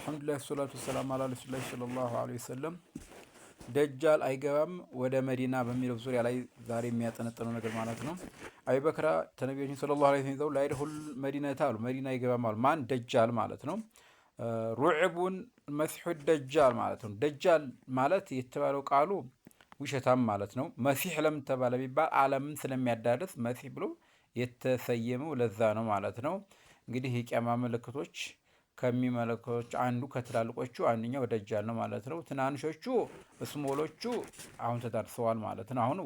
الحمد لله الصلاة والسلام على رسول الله صلى الله عليه وسلم። ደጃል አይገባም ወደ መዲና በሚለው ዙሪያ ላይ ዛሬ የሚያጠነጥነው ነገር ማለት ነው። አቡበክራ ተነቢያችን صلى الله عليه وسلم لا يدخل المدينة አሉ። መዲና አይገባም አሉ። ማን? ደጃል ማለት ነው። رعب المسيح الدجال ማለት ነው። ደጃል ማለት የተባለው ቃሉ ውሸታም ማለት ነው። መሲሕ ለምን ተባለ ቢባል ዓለምን ስለሚያዳርስ መሲሕ ብሎ የተሰየመው ለዛ ነው ማለት ነው። እንግዲህ የቂያማ ምልክቶች ከሚመለከቶች አንዱ ከትላልቆቹ አንደኛው ደጃል ነው ማለት ነው። ትናንሾቹ small ኦቹ አሁን ተዳርሰዋል ማለት ነው። አሁን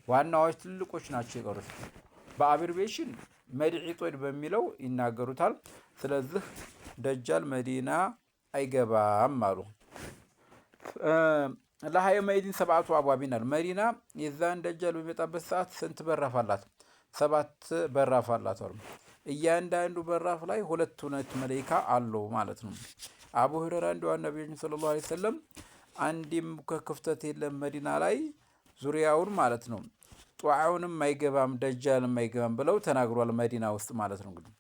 ዋናዎች ትልቆች ናቸው የቀሩት። በ abbreviation መድዒጦድ በሚለው ይናገሩታል። ስለዚህ ደጃል መዲና አይገባም አሉ። لها يومئذ سبعة أبواب አሉ። መዲና የዛን ደጃል በሚመጣበት ሰዓት ስንት በራፍ አላት? ሰባት በራፍ አላት አሉ። እያንዳንዱ በራፍ ላይ ሁለት ሁለት መላኢካ አለው ማለት ነው። አቡ ሁረራ እንዲሁ ነቢያችን صلى الله عليه وسلم አንድም ክፍተት የለም መዲና ላይ ዙሪያውን ማለት ነው። ጧዓውንም አይገባም ደጃልም አይገባም ብለው ተናግሯል። መዲና ውስጥ ማለት ነው። እንግዲህ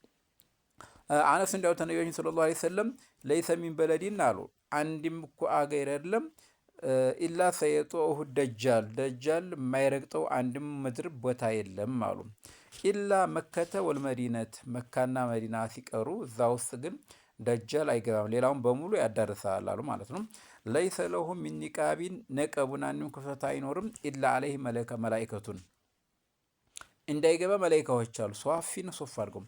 አነስ እንዲያው ተነቢያችን صلى الله عليه وسلم ليس من بلد አሉ። አንድም እኮ አገር የለም إلا سيطؤه الدجال ደጃል የማይረግጠው አንድም ምድር ቦታ የለም አሉ። إلا مكة والمدينة መካና መዲና ሲቀሩ እዛ ውስጥ ግን ደጃል አይገባም፣ ሌላውን በሙሉ ያዳርሳል አሉ ማለት ነው። ليس له من نقاب نقب አንድም ክፍተት አይኖርም። إلا عليه ملائكة እንዳይገባ መላኢካዎች አሉ። صوافين ሶፍ አድርገው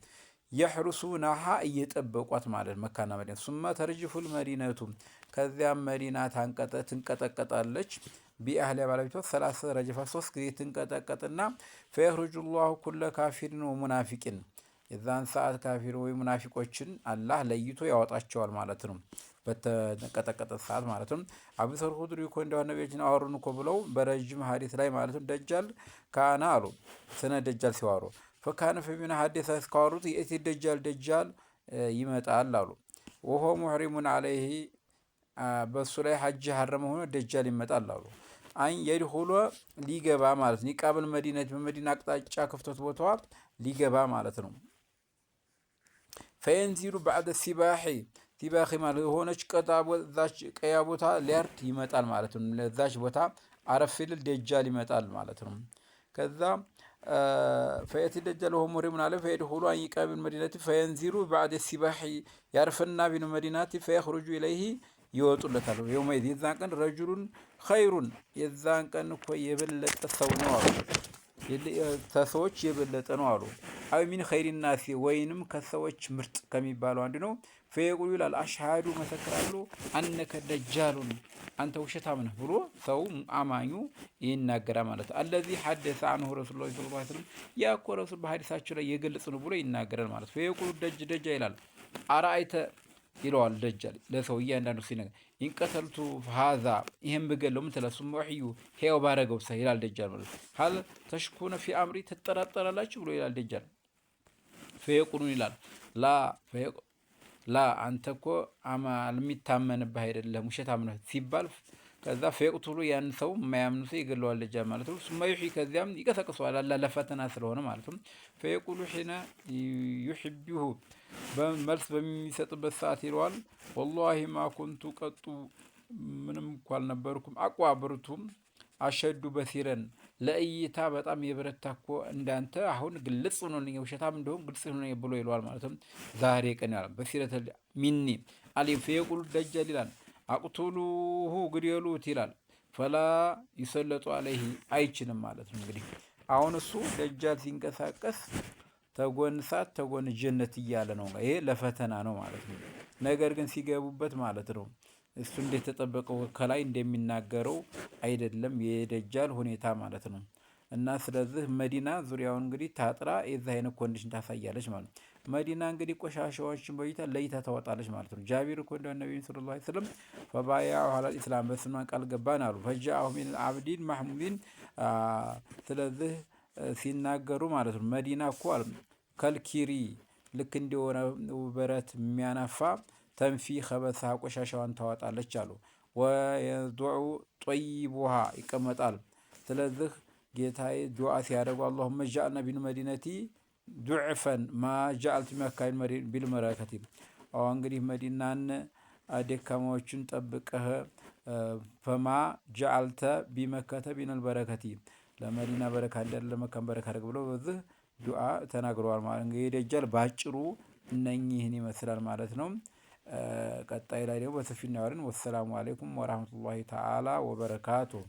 يحرسونها እየጠበቋት ማለት መካና መዲና። ثم ترجف المدينة ከዚያም መዲና ትንቀጠቀጣለች። بأهلها ባለቤቷ ثلاث رجفات ሶስት ጊዜ ትንቀጠቀጥና فيخرج الله كل كافر ومنافق የዛን ሰዓት ካፊር ወይ ሙናፊቆችን አላህ ለይቶ ያወጣቸዋል ማለት ነው። በተንቀጠቀጠ ሰዓት ማለት ነው። አቡ ሰዒድ ኹድሪ እኮ እንደው ነቢያችን አወሩን እኮ ብለው በረጅም ሀዲስ ላይ ማለት ነው። ደጃል كان አሉ ስነ ደጃል ሲዋሩ فكان فيما حدث እስካወሩት يأتي الدجال ደጃል ይመጣል አሉ። وهو محرم عليه በሱ ላይ ሐጅ ሀረመ ሆኖ ደጃል ይመጣል አሉ። أن يدخل ሊገባ ማለት ነው። نقاب المدينة በመዲና አቅጣጫ ክፍተት ቦታዋ ሊገባ ማለት ነው። فينزل بعد السباخ ሲባሒ ማለት የሆነች ቀያ ቦታ ሊያርድ ይመጣል ማለት ነው። ለዛች ቦታ አረፍ ይልል ደጃል ይመጣል ማለት ነው። ከዛ فيأتي الدجال وهو محرم عليه فيدخل عن نقاب المدينة فينزل بعد السباخ ያርፍና بالمدينة فيخرج إليه ይወጡለታል። يومئذ የዛን ቀን رجل خير የዛን ቀን እኮ የበለጠ ሰው ነው አሉ። ከሰዎች የበለጠ ነው አሉ። أو من خير الناس ወይንም ከሰዎች ምርጥ ከሚባለው አንዱ ነው። فيقول ይላል أشهد መሰክራለሁ أنك دجال አንተ ውሸታም ነህ ብሎ ሰው አማኙ ይናገራል ማለት ነው። الذي حدث عنه رسول الله صلى الله عليه وسلم ያ እኮ ረሱል በሀዲሳቸው ላይ የገለጽ ነው ብሎ ይናገራል ማለት ነው። فيقول ደጅ ይላል أرأيت ይለዋል ደጃል ለሰው እያንዳንዱ ሲነገር إن قتلت هذا ይህም ብገለው ምን ትላለህ? ثم أحييه ሕያው ባረገው ሰ ይላል ደጃል ማለት هل تشكون في أمري ትጠራጠራላችሁ ብሎ ይላል ደጃል። فيقولون ይላል لا لا አንተ እኮ የሚታመንብህ አይደለም ውሸታም ነህ ሲባል ከዛ فيقتل ያን ሰው የማያምኑ ሰው ይገለዋል ደጃል ማለት ነው። ثم يحييه ከዚያም ይቀሰቅሰዋል አላ ለፈተና ስለሆነ ማለት ነው። فيقول حين يحييه መልስ በሚሰጥበት ሰዓት ይለዋል والله ما كنت قط ምንም እኮ አልነበርኩም أقوى ብርቱም أشد بصرا ለእይታ በጣም የበረታ እኮ እንዳንተ አሁን ግልጽ ሆኖልኝ ውሸታም እንደሆን ግልጽ ሆኖልኝ ብሎ ይለዋል ማለት ነው። ዛሬ ቀን ይላል بصيرة مني اليوم فيقول الدجال ይላል اقتلوه ግደሉት ይላል። فلا يسلط عليه አይችልም ማለት ነው። እንግዲህ አሁን እሱ ደጃል ሲንቀሳቀስ ተጎን እሳት ተጎን ጀነት እያለ ነው። ይሄ ለፈተና ነው ማለት ነው። ነገር ግን ሲገቡበት ማለት ነው እሱ እንደተጠበቀው ከላይ እንደሚናገረው አይደለም የደጃል ሁኔታ ማለት ነው። እና ስለዚህ መዲና ዙሪያውን እንግዲህ ታጥራ የዚህ አይነት condition ታሳያለች ማለት ነው። መዲና እንግዲህ ቆሻሻዎችን በይታ ለይታ ታወጣለች ማለት ነው። ጃቢር እኮ እንደ ነቢዩ صلى الله عليه وسلم فبايعه على الإسلام በስማ ቃል ገባን አሉ። فجاءه من عبد محمود ስለዚህ ሲናገሩ ማለት ነው። መዲና እኮ كالكير ልክ እንደሆነ ብረት የሚያናፋ تنفي خبثها ቆሻሻዋን ታወጣለች አሉ። ويضع طيبها ይቀመጣል። ስለዚህ ጌታዬ ዱዓ ሲያደርጉ اللهم اجعلنا بالمدينة ضعف ما جعلت مكة بالبركة እንግዲህ መዲናን ደካማዎችን ጠብቀህ فما جعلت بمكة من البركة ለመዲና በረካ እንዳለ ለመካም በረካ አድርግ ብሎ በዚህ ዱዓ ተናግረዋል ማለት ነው። እንግዲህ ደጃል በአጭሩ እነኚህን ይመስላል ማለት ነው። ቀጣይ ላይ ደግሞ በሰፊው እናየዋለን። والسلام عليكم ورحمة الله تعالى وبركاته።